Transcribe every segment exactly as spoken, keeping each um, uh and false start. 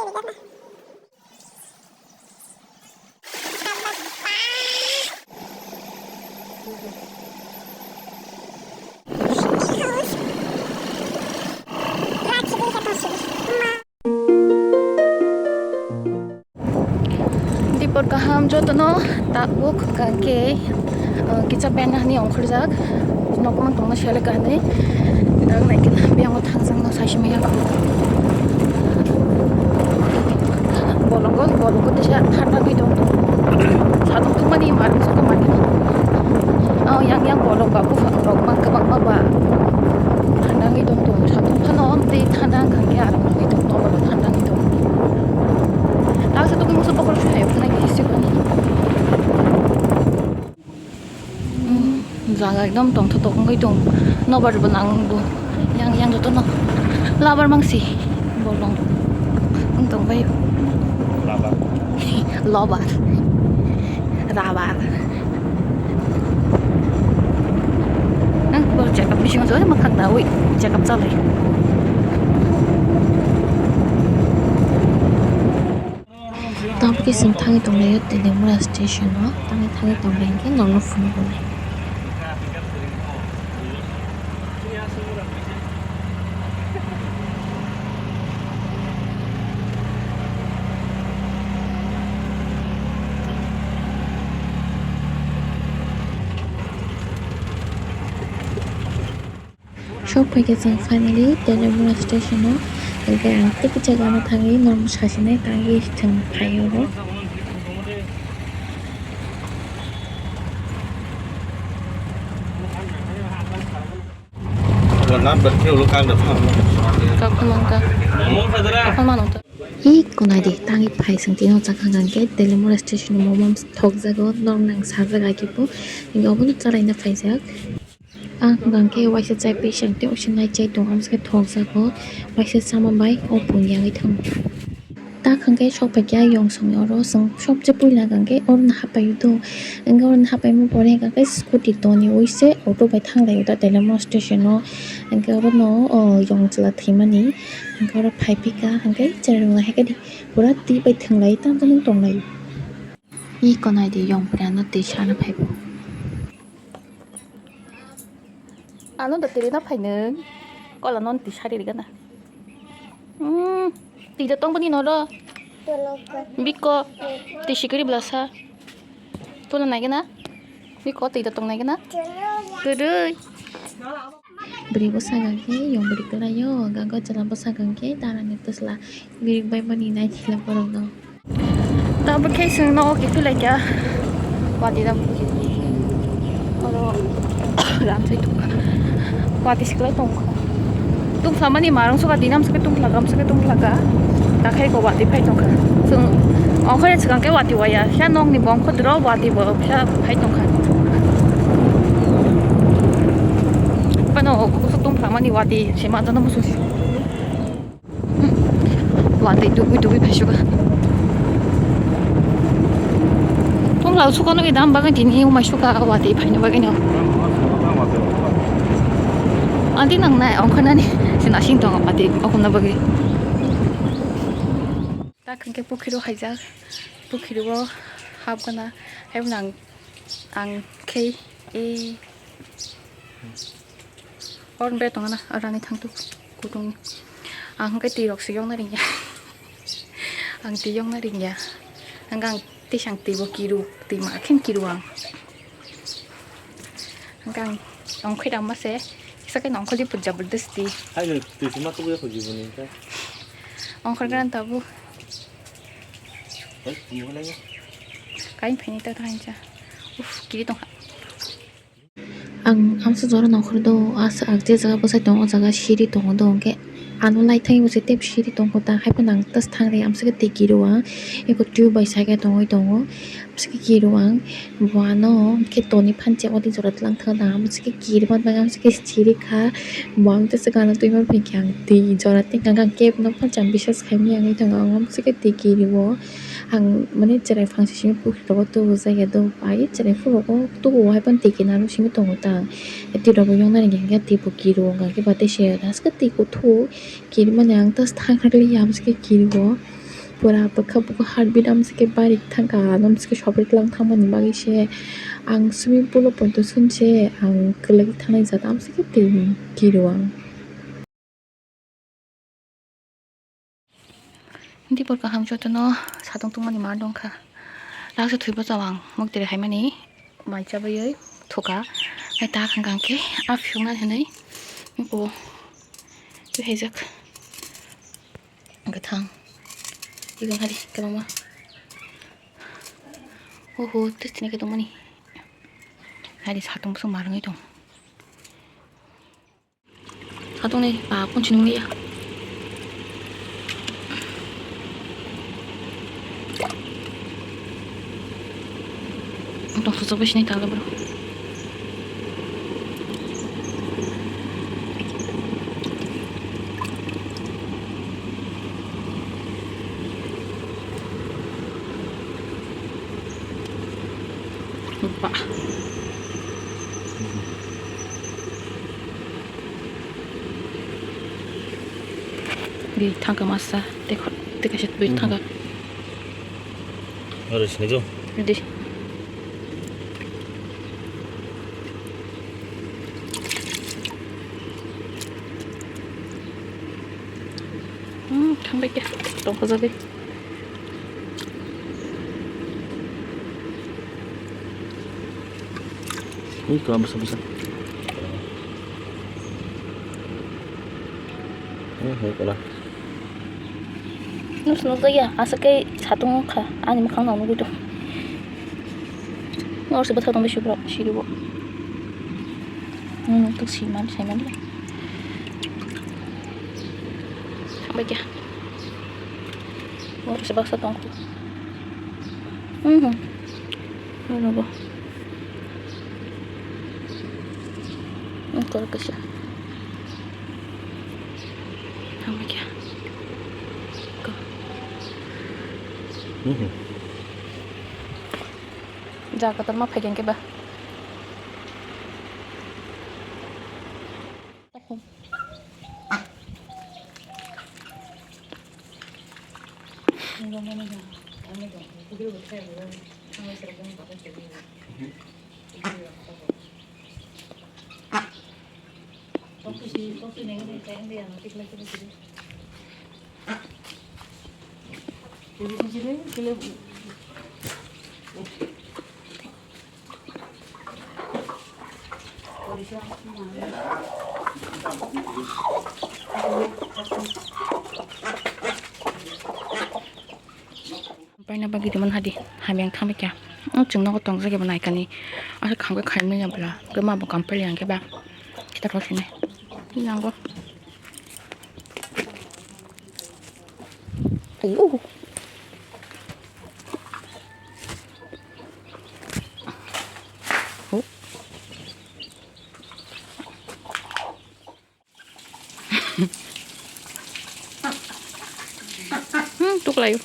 Dipor kaham jotono tabuk kangke, uh, kisa beng hani ongkhorjak. Nokmang tongma sele kanwi. Dak nai khe biyango thangjakno saisima yakho. Bolongo, bolongo tesa thanda gwi tong tong. Satung tungmani marung sokha mani. Oh, yang, yang bolong ba buphang rok mang kwbangma ba. Thanda gwi tong tong. Satung phano tei thanda wngkha khe arung gwi tong tong, thanda gwi tong. Tabuk satung musu bokhorok sui hai phunai khe sikon. Jaga ekdom tongthotok wngwi tong. Nobar bo nang bo. Yang, yang jotono labar mangsi bolong wng tong bai. Labar. Lobar. Rabar. Nang bo check up bisingo jodi makhang da ui check up chalai. Tabuk khe chwng thangwi tonglaio Telemura station o, thangwi thangwi tongbai hinkhe norokno phunuk rwnai. Sok phaikha chwng finally Telemura station o, hwnkhe ang tei kisa gana thangwi norok sasinai tangwi chwng phaio oro. Kaphulwng ka. Kaphulwng ka. Ih, konai di, tangwi phai chwng tini o chakha hwnkhe Telemura station o momo thokjago, norok nang sajak agi bo, hwnkhe obono chalaina phaijak. Ang hwnkha khe waisa chai pisa tei waisa nai chai tongo, amswkhe thokjago, waisa chama bai o pungya wngwi thango. Tak hwnkhe sok phaikha yong songni oro, chwng sobse puila hwnkha khe oro no hapai o do, hwnkhe oro no hapaima pore hwnkha khe scooty toniwi se auto bai thanglai o ta Telemura station o, hwnkhe oro no o yong chwla thwimani, hwnkhe oro phaiphika hwnkhe cherwng hai khe di pura twi bai thwnglai tamo tonglai o. Ih, konai di yong pura no twi sana phaibo. Ano da tiri na phainung. Kola non ti sari rigana. Hmm, ti da tong bani noro. Biko, ti sikiri blasa. Tula nai gana. Biko, ti da tong nai gana. Gudui. Bwrwi bwsakang khe yong bwrwi kwlaio, gago chwla bwsakang khe darani twsla birik bai mani naithila borokno. Tabuk khe chwng nogo kiphilai kha. Watwi ram, oro ram sai tongkha. Watwi siklai tongkha. Tungphla mani marung suka dinam suka tungphla kam suka tungphla ka. Takhai ko watwi phai tongkha. Chwng ongkhore swkang khe watwi waya. Khe nokni bongkho duro watwi bo khe phai tongkha. Pano o kusu tungphla mani watwi se ma jana musu. Watwi dugwi dugwi phai suka. Tungphla suka nugwi dam bagwi tini umai suka watwi phaina bagwi no. Anti nang nai ongkha nani sina sing tongo watwi okhumna bagwi. Tak hwnkhe pukhiro haijak, pukhiro hapgana, haibwnang ang khe e or be tongana arani thangtu kutung ang hwnkhe twi rok se yongna ringya, ang twi yongna ringya, ang ang tisang twi bo kiru, twi ma khen kiru ang. Hwnkhe ang ongkhorwi rama se, kisa khe nongkhordi put jabardasti. Hai no, twi se ma tubuya kho jiboni khe. Ongkhorgana tabuk. Hai, twi bo lai. Kain phaini ta thain cha. Uf, kiri tongkha. Ang amsa jora nongkhor do, asa ang je jaga bwsai tongo, o jaga siri tongo do, hwnkhe ano lai thangwi bo se tei siri tongkho ta, haiphano ang tas thang ri amsa khe twi kiro ang, eko tube bai sai khe tongwi tongo. Amsike kiro ang, bo ano khe toni phan che odi jora tlang thang dang, amsike kiri man bang, amsike chiri kha, bo ang tesa gana twi man phi khe ang twi jora tei kha, khe no phan cham bisas khai mi ang thang ang, amsike twi kiri bo ang mane cherai phang simi pukri rogo tubu jaya do, pai cherai phuru rogo tubu hai pan twi khe nang simi tongo ta, twi rogo yong nani khe twi bo kiro ang khe ba tei se aske twi kuthu kiri mani ang tas thang thang li amsike kiri bo. Pura bwkha bwkha heartbeat amsike barik thangkha, amsike sobrik lang thangmani bagwi se ang swimming pool o poito swnse ang kwlwk thangnai jat amsike twi kiro ang. Dibor kaham jotono satung tungmani ma dongkha. Laksa thwibo chao ang mok tere haimani mai chabaiwi thuka. Hai ta khang khang khe a phiyoknani hwnwi bo twi haijak. Gathang. Igon hari kwbangma. Oho, tei tini khe tongmani. Hari satung bwswk ma rwngwi tong. Satungni pa kunchini wngya. Tong sujak bai sini tangla bro. Ba. Di thangka masa, tei khot, tei kaisa twi thangka. Oro sini jo. Di. Hmm, thangbai khe, tongkha jagwi. Ui, kola bwsa bwsa. Ui, hai kola. Nus nukjakya, aswk khe satung wngkha, ani mwkhang no nugwi tong. Nor se bwthai tongbai subro, siribo. Nung nuktuk siman, saiman. Thangbai khe. Nor se baksa tongkhu. Mhm. Nung nugo. Nung kor kaisa. Thangbai khe. Go. Mhm. Jaga kotorma phaikhe ba. Paina bagwi tongmani hadi, hamya wng thangbai kha. Chwng nogo tongjak eba naikani. Aswk khangbai khaimani ya bwla. Khe ma bo kampali yang khe ba. Kita kok sini. Nango. Ayo. Oh. Hmm, tuklayo.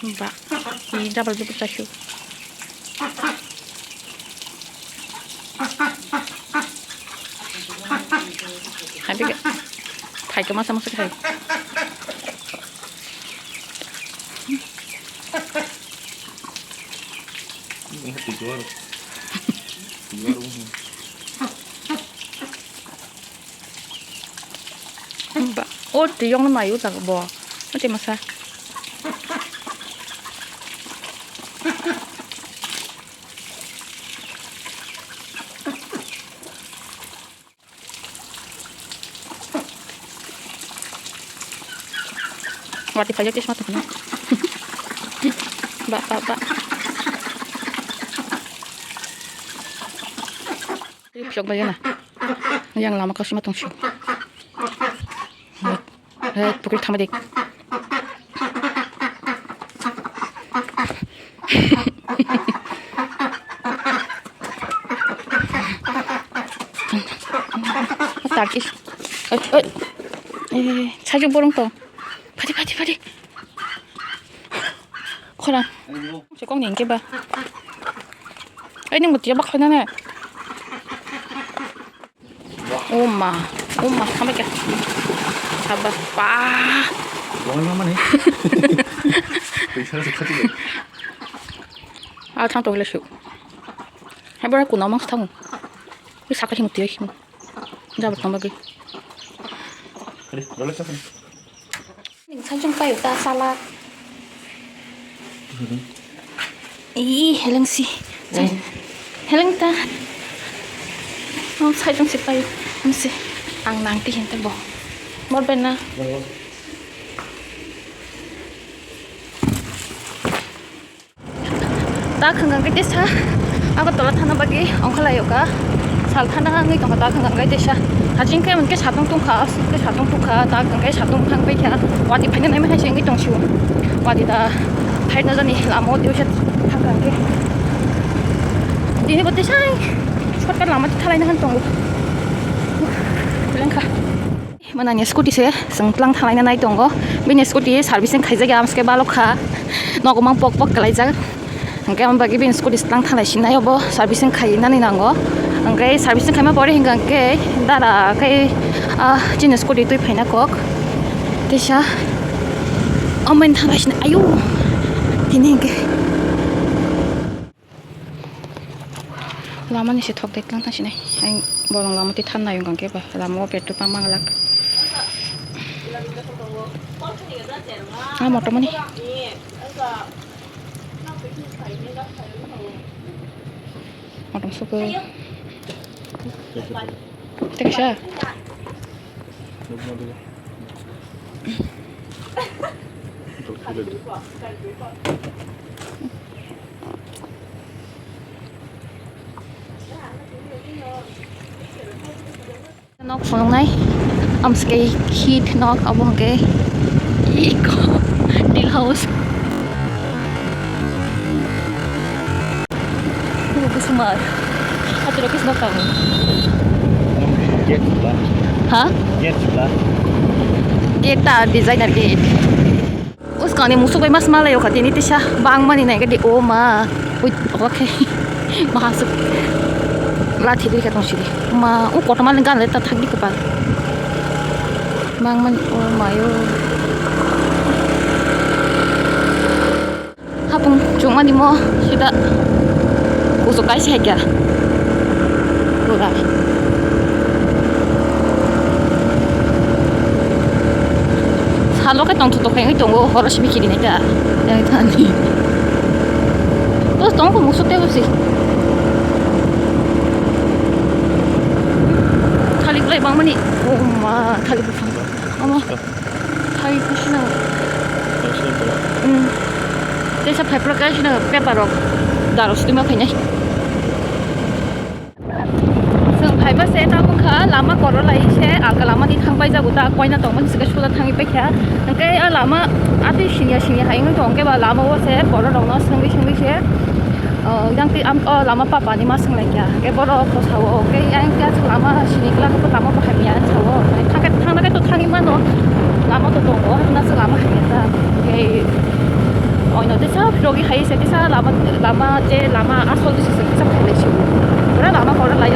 Ba, ini double double chasu. Hai, bega. Hai, ke masa masa hai. Ba, o tiyong no mayu tak bo. O te masa. Wati payo chesma tongkha na. Ba, ba, ba. Phiyok bai na. Yang lama kasima tongsi. He, pukri thama dik. Tarkis. Oi, oi. Eh, sajung borong to. Phadi, phadi, phadi. Khora. Chekong ni hingke ba. Ai, nini mutiya bakla na ne. O ma, o ma, hambai kha. Haba pa. Bongol mama ni. Pisa se khati. Al thang tong le su. Hai bora kuno mang thang. Ni saka him tiya him. Jaba thang bagi. Kali, dole sa kali. Ning sajung payo ta salad. Ih, heleng si. Heleng ta. Ang sajung si payo. Ang si. Ang nang ti hinte bo. Mor bena. Ta khangkang khe tesa Agartala thana bagwi ongkhorlaio ka. Sal thana wngwi tongkha ta khangkang khe tesa. Haching khe hwnkhe satung tungkha, aswk khe satung tungkha, ta khangkhe satung thang paikha. Wati phaina naima hai se wngwi tongsiyo. Wati ta phaina jani lama o twi se thangkha hwnkhe. Tini bo tesa shortcut lama thalaina han tongo. Lengkha. Manani scooty se chwng tlang thanglaina nai tongo. Bini scooty servicing khaijak ya, amske balok kha. Nogo mang pok pok kwlaijak. Hwnkhe amo bagwi bini scooty se tlang thanglai sinai obo servicing khainani nango. Hwnkhe servicing khaima pore hwnkha hwnkhe dara khe, ah, chini scooty twi phaina kok. Teisa omo thanglaisina ayu. Tini hwnkhe. Lama ni se thok dek lang tang sinai. Ang bolong lama ti than nai wngkang khe ba. Lama o petrol pump manglak. Ah, motor mani. Motor suku. Teksa. Nok phunuknai, amskai khit nok abo hwnkhe iko deal house. Kusumar. Aturo kisno kamu. Gate chula. Ha? Gate chula. Gate ta designer gate. Uskani musuk bai mas malai okha tini tisa bang mani nai gadi o ma. Ui okha khe. Mahasuk. Lathi diri ka tong sidi. Ma u kotomal gan le ta thak di kepal. Bang mani o mayo. Hapung chungmani mo sida kuchuk kaisa hai kha. Pura. Salo khe tongthok tongthok khe wngwi tongo, horo simi kiri nai ta. Yang thani. Bos tongo musuk tei bosi. Thalik lai bangmani. Oh ma, thalik buphang. Omo. Hai, kusina. Hmm. Tesa phaiphra kaisina paper rok. Daro sima khainai. Chwng phaiba se tabuk kha, lama koro lai se, alka lama ni thang pai jago ta, koina tongmani sika sula thangwi paikha. Hwnkhe a lama atwi siniya siniya hai wngwi tong khe ba lama o se koro rok no swngwi swngwi se. Oh, yang twi am, oh, lama papa ni ma swng lai kha. Hwnkhe borok bwsa o, hwnkhe yang twi aswk lama sini glak, lama bo hamya sa o. Thangkhe, thangna khe to thangwi mano, lama to tongo, haino aswk lama hamya ta. Hwnkhe oino tesa phirogwi hai se tesa lama, lama je lama asol tesa se kisa phailai se. Pura lama koro lai